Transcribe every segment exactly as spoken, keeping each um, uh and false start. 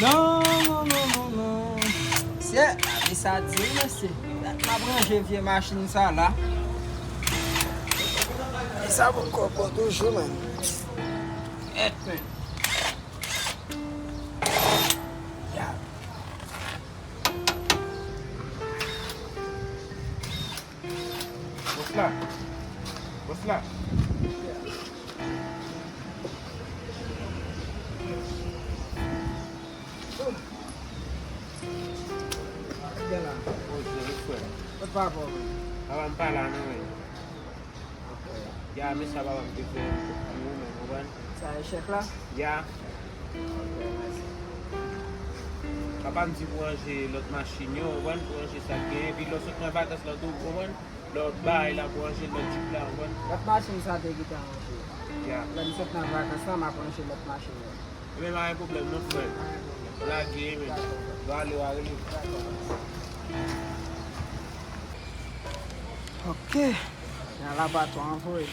Non, non, non, non, non. Mesye, lavi sa di, mesye. Dat m ap ranje vye machin sa la. E sa poko bon toujou, man. Èt, men. Ya. Bòs la. Bòs la. Gen la. Poze wi, frè. Kot papa w, men? Papa m pa la non, men. Ok. Ya, men sa papa m te fè pou ou, men, konprann? Sa e chèk la? Ya. Ok, mèsi. Papa m di pou ranje lòt machin yo, konprann, pou ranje sa k genyen. Epi lè w sot nan vakans lan tou, konprann, lòt bagay la pou ranje lòt jip la, konprann. Lòt machin sa te gentan ranje. Ya. Lè m sot nan vakans lan, m ap ranje lòt machin yo. Ebyen, pa gen pwoblèm non, frè. Lage, men. Lè w ale, w a rele. Ok. Nan labatwa anvoye.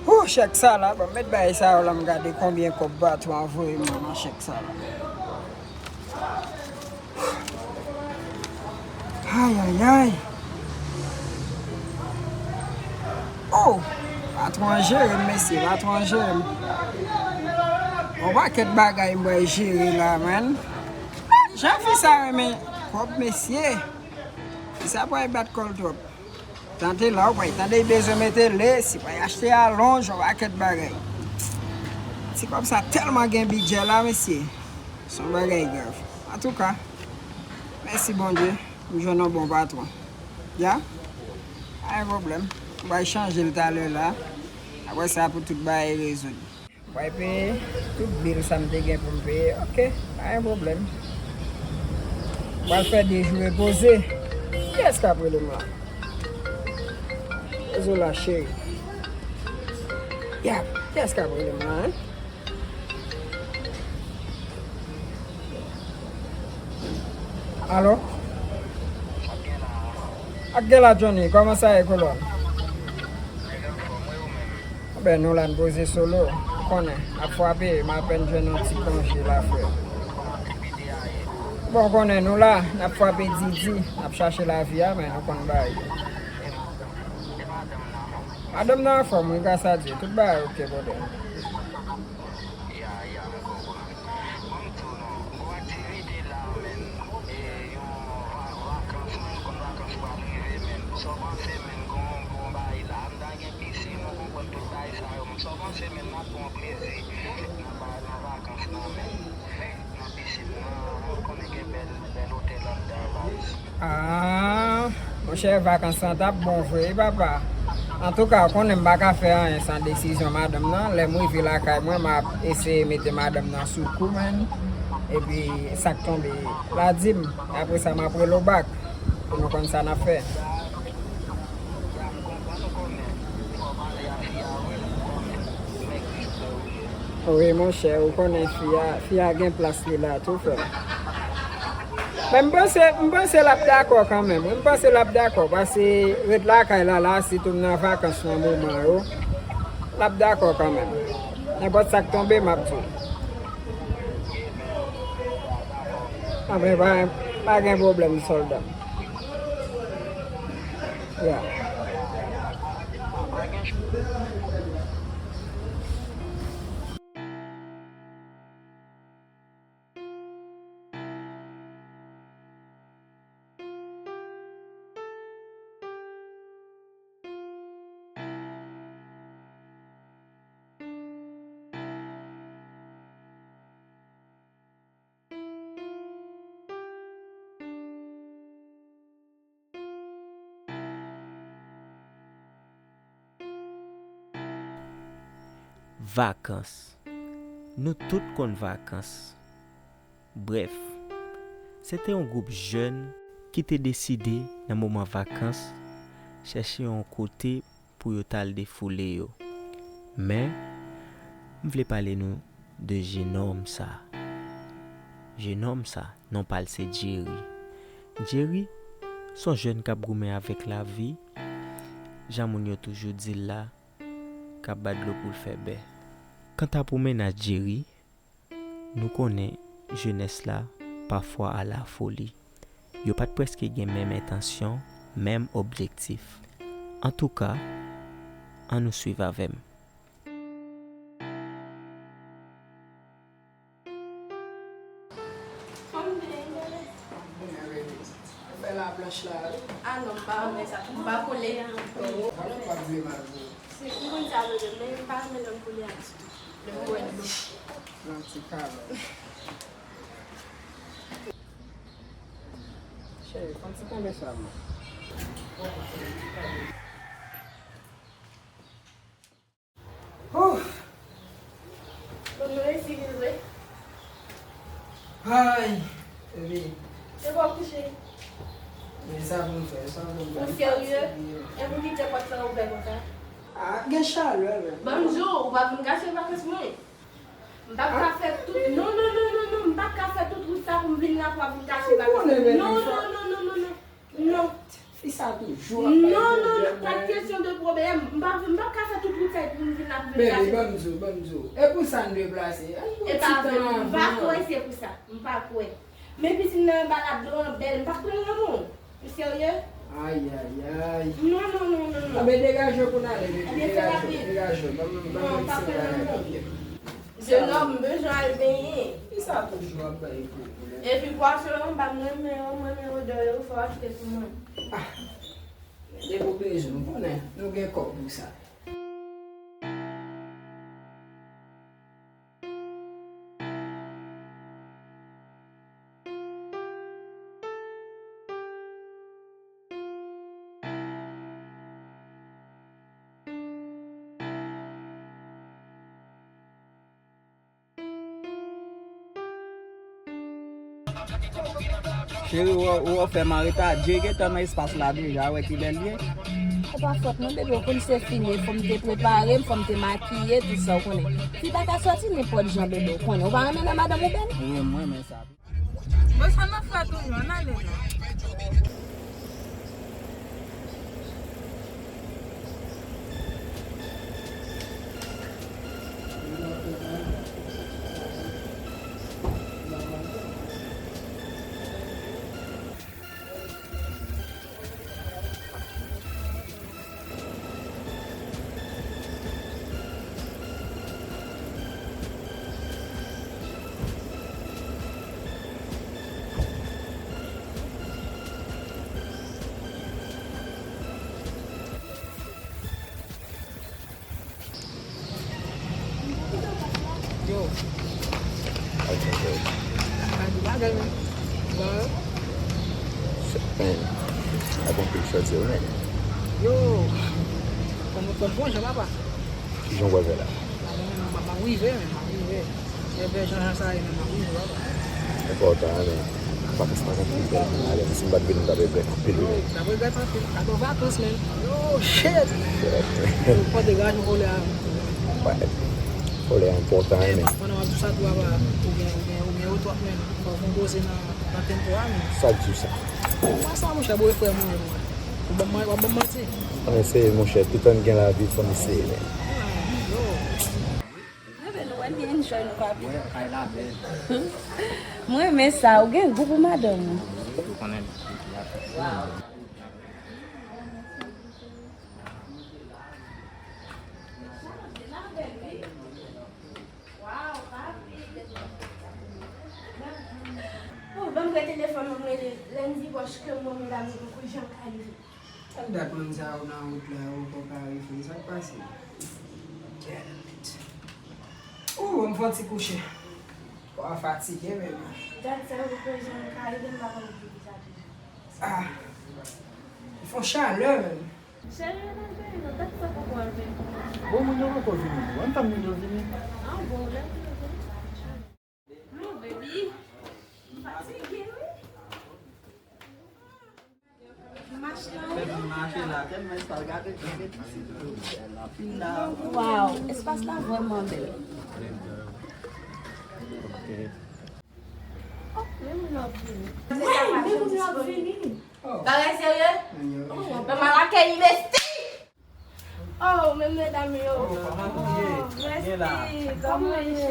Ou, chèk sa la, bon, met bagay sa yo la, m gade konbyen kòb patwon an voye mwen nan chèk sa la. Ay, ay, ay. Oh, patwon an jere m, mesye, patwon an jere m. Yon pakèt bagay m pral jere la, man. Jan fi sa renmen kòb, mesye. Fi sa pral bat kò l twòp. Tande la, w pral tande, li bezwen mete lesi, pral achte alonj, yon pakèt bagay. Ti kòb sa tèlman gen bidjè la, mesye. Se yon bagay grav. Antouka, mèsi Bondye, m jwenn yon bon patwon. Ya? Pa gen pwoblèm. M pral chanje l talè la. Apre sa, pou tout bagay rezoud. Mwen peye tout bil sa m te gen pou m peye. Ok, pa gen pwoblèm. Mwen fè de jou repoze. Kiyès k ap rele m la? Rezo la, cheri. Ya, kiyès k ap rele m la, en? Alo? Ak gen la, Johnny, kòman sa ye, kolòn? Ben, nou la, n poze solo. Ou konnen, n ap frape, m apèn jwenn yon ti konje la, frè. Bon, ou konnen, nou la, n ap frape didi, n ap chache lavi a, men nou konn bagay yo. Madanm nan anfòm, wi, gras a Dye, tout bagay ok, brother. Ya, ya, m konprann. Ban m di w non, gon aktivite la, men, e, yon va-, vakans, men, konn vakans pral rive, men. Sa w panse, men, gon, gon bagay la, m ta gen pisin, ou konprann tout bagay sa yo, men. Sa w panse, men, n ap pran plezi nan va-, nan vakans lan, men. Nan pisin nan, ou konnen gen bèl, bèl otèl anndan, vibes. Ah, monchè, vakans lan t ap bon vre, wi, papa. Antouka, ou konnen m pa ka fè anyen san desizyon madanm nan. Lè m rive lakay mwen, m ap eseye mete madanm nan sou kou, man. Epi, sa k tonbe la, di m. Apre sa, m ap rele w back pou nou konn sa n ap fè. Wi, monchè, ou konnen fi a, fi a gen plas li la tou, frè m. Men m panse, m panse l ap dakò kanmenm. Wi, m panse l ap dakò, paske ret lakay la, la, sitou m nan vakans nan moman yo, l ap dakò kanmenm. Nenpòt sa k tonbe, m ap di w. Anben, pa, pa gen pwoblèm, sòlda. Ya. Vakans. Nou tout konn vakans. Brèf, se te yon gwoup jèn ki te deside, nan moman vakans, chèche yon kote pou yo t al defoule yo. Men, m vle pale nou de jenòm sa. Jenòm sa, non pa l se Jerry. Jerry, se yon jèn k ap goumen avèk lavi. Jan moun yo toujou di l la, k ap bat dlo pou l fè bè. Kanta pou mennaj Jerry, nou konnen jenès la pafwa a la foli. Yo pa t prèske gen menm entansyon, menm objektif. Antouka, ann nou swiv avè m. Fè la blanch la, wi. Ah non, m pa renmen sa. M pa kole. Alò, m pa vle mal pou ou. Si, m konn sa vle, men m pa renmen lè m kole a ditou. Lè m wè dlo. Yon ti kalòt. Cheri, fè yon ti kenbe sa, man. Ouf! Bon, nou resi vin vre? Ay, bebe. Se bò kouche. Men sa pou m fè, sa pou m fè. Ou serye? E pou kite pòt la ouvè konsa? Ah, gen chalè, men. Ban m di w, ou pa vin gate vakans mwen. M p ap ka fè tout, non, non, non, non, non, m p ap ka fè tout wout sa pou m vin la pou w ap vin gate vakans mwen. Non, non, non, non, non, non. Non. Fi sa toujou ap bay pwoblèm. Non, non, non, pa t kesyon de pwoblèm. M p ap, m p ap ka fè tout wout sa pou m vin la pou m vin gate. Bebe, ban m di w, ban m di w. E pou sa n deplase. Ann pran ti tan anvan. E pa vre, m pa kwè se pou sa. M pa kwè. Men pisin nan anba la dlo an bèl. M p ap pran l nan men w. Ou serye? Ay, ay, ay. Non, non, non, non, non. Anben, degaje w pou n ale, bebe. Ebyen, fè rapid. Degaje w, degaje w. Ban m, ban m yon ti bagay rapid. Jenòm, m bezwen al benyen. Kisa toujou ap bay pwoblèm? Epi pwason yo, m pa m renmen yo, m renmen odè yo, fò w achte pou mwen. Ah, depi w bezwen, m konnen nou gen kòb pou sa. Cheri, ou, ou fè m an reta. Dje gentan nan espas la deja, wè ki bèl li ye. Se pa fòt mwen, bebe, ou konn se fini, fò m te prepare m, fò m te makiye, tout sa, ou konnen. Fi pa ka sòti nenpòt jan, bebe, ou konnen. Ou pa renmen lè madanm ou bèl? Wi, mwen renmen sa. Bon, sa n ap fè toujou, ann ale non. Yo. Ay, ay, ay. Ay, di bagay, men. Bon. Chèt, men. Ak yon pil chòt, se vre. Yo. Fò nou fè bon jan, papa. Ki jan w pral fè la? Mwen, mwen, mwen, mwen rive, men, mwen rive. Lè vè jan, jan sa ye, men, mwen rive, papa. Enpòtan, men. Vakans pa konn fin tèlman ale, men si m pa t vini, m t ap regrèt anpil, wi. Yo, m t ap regrèt anpil. Gade vakans, men. Yo, shit! Shit, men. Yo, fò degaje vòlè a. Wè. Vòlè a enpòtan, wi, men. Pandan w ap di sa tou, papa, ou gen, ou gen, ou gen yo twòp, men. Fò w konpoze nan, nan tempo a, men. Sa k di w sa? Mwen sa, monchè, boyfriend mwen, mwen. Ou ban m, w ap ban m manti? Ann eseye, monchè. Toutan n gen lavi, fò n eseye, men. Ah, yo. Bebe, nou wè li enjoy nou, papi. Wè, kay la bèl. Mwen renmen sa, ou gen gou pou madanm ou. Ou konnen. Wow. Wow, papi. Oh, ban m pran telefòn mwen, mwen rele Landy Bosch ke mwen, medam, pou jan ka rive. Kèl dat moun sa yo nan wout la, yo poko ka rive? Sa k pase? Kèt. Ou, m fè yon ti kouche. Kò a fatige menm. Dat sa yo poko janm ka rive, m pa konn poukisa toujou. Ah. Li fè yon chalè menm. Cheri, ann al benyen non, dat sa poko al benyen. Bon, moun yo poko vini non. Ann tann moun yo vini. Ah bon, lè moun yo vini. Hello, baby. M fatige, wi. Mach la. Fè moun mache la, tèlman espas, gade, gade ti bèl la. Fin la. Wow, espas la vrèman bèl. Oh, men moun yo ap vini. Wi, men moun yo ap vini. Bagay serye? Manman lakay investi. Oh, men medam yo. Oh, kòman nou ye? Oh, mèsi. Kòman ye?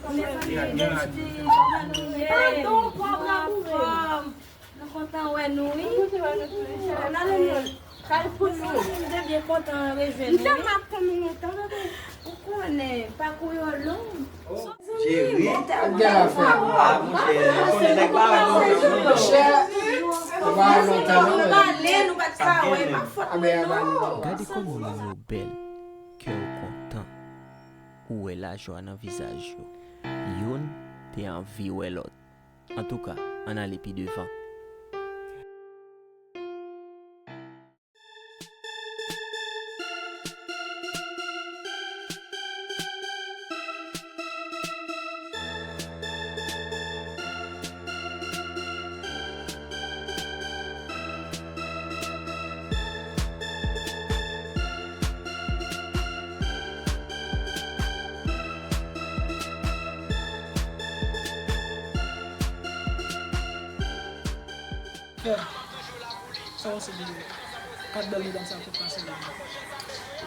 Kòman ye? Mèsi, mèsi. Kòman nou ye? Padon, pòv la boure. Anfòm. Nou kontan wè nou, wi. Nou kontan wè nou tou, cheri. N ale nou. Kay pou nou. M te byen kontan rejwenn nou, wi. M tèlman ap tann nou lontan, tande. Ou konnen, pakou yo long. Cheri. Gen afè. Ah, monchè, ou konnen nèg pa wè lontan. Monchè, ou pa wè lontan, non, men. Pale, nou pa t ka wè, pa fòt mwen, non. Gade kòman moun yo bèl, kè yo kontan. Ou wè lajwa nan vizaj yo. Youn te anvi wè lòt. Antouka, ann ale pi devan. Frè m, sa w panse de kat bèl medam sa yo k ap pase la?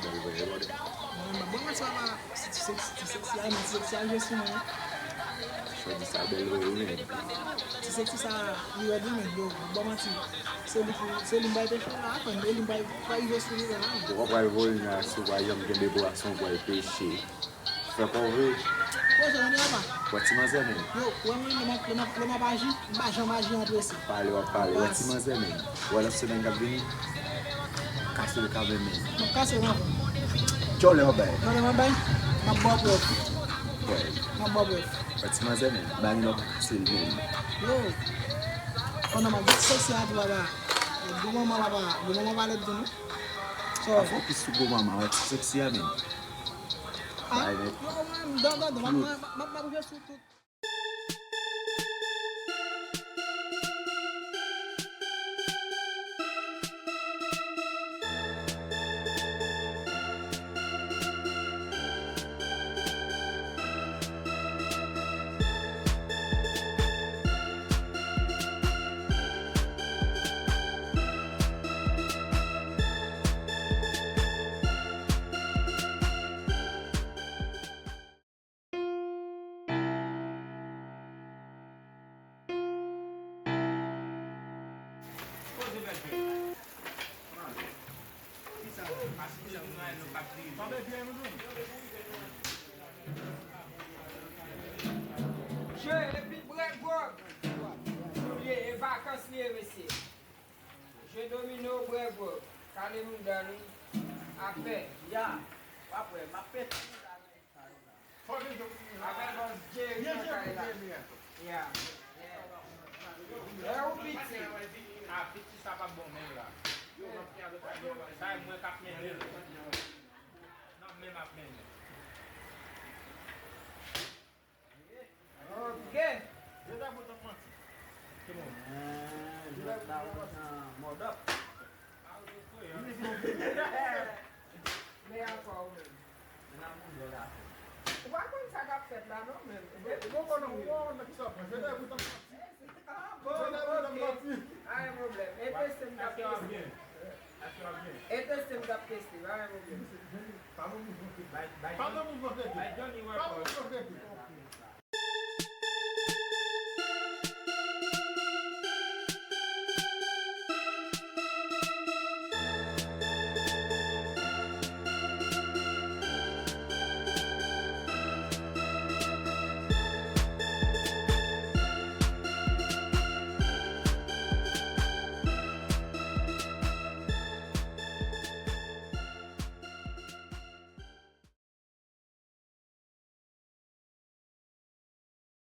Bon, m ap ban w manti, papa. Ti sèks, ti sèks la, men ti sèks la jwe sou mwen, wi. Jodi sa bèl vre, wi, men. Ti sèks sa, li rèd, wi, men, yo, m ap ban w manti. Se li pou, se li m bay pèche la, frè m, e li m bay, bay rive sou li la, wi. Ou pral voye nan sou, pa janm kenbe pou aksyon, pral peche. Fè kò vre. Wè, sa, tande, papa. Wè ti manzè menm. Yo, wè mwen, lè m ap, lè m ap, lè m ap aji, m pa janm aji anprese. Pale, w ap pale. Wè ti manzè menm. Wè lòt semèn k ap vini. Kase l kanmenm menm. M ap kase l ankò. Djòlè w bay. Djòlè m ap bay. M ap ba w prèv. Wè. M ap ba w prèv. Wè ti manzè menm. Ba li non pa kase l menm. Yo. Pandan m ap di sèks la tou, papa. Gwo manman, papa. Gwo manman pa lèd tou, non. So. Pa fokis sou gwo manman, wè ti sèks la menm. Ah, bay nèt. Yo, mwen, m, dan, dan, dan, m ap, m ap, m ap, m ap jwe sou tout. Je epi brè gwòg. Nou ye, e vakans li ye, mesye. Je domino, brè gwòg. Kale mouda nou. Apè. Ya. W ap wè, m ap pete mouda nou. Avèk bòs Jerry nan kay la. Ya. Lè ou piti. A, piti sa p ap bon menm la. Sa e mwen k ap mennen l. Nan men m ap mennen. Ok. Jodi a pou t ap manti. Ki moun? Eh, jodi a pou t ap manti. Mòdòp. Men ankò ou menm. Men ap boule w la. Ou pa konn sa k ap fèt la non, men. Ou pa konn, ou pa konn nan ki sa w pran. Jodi a pou t ap manti. Ah, bon, ok. Pa gen pwoblèm. E teste m t ap teste. E teste m t ap teste, pa gen pwoblèm. Pa gen mouvman tete. Pa gen mouvman tete. Pa gen mouvman tete.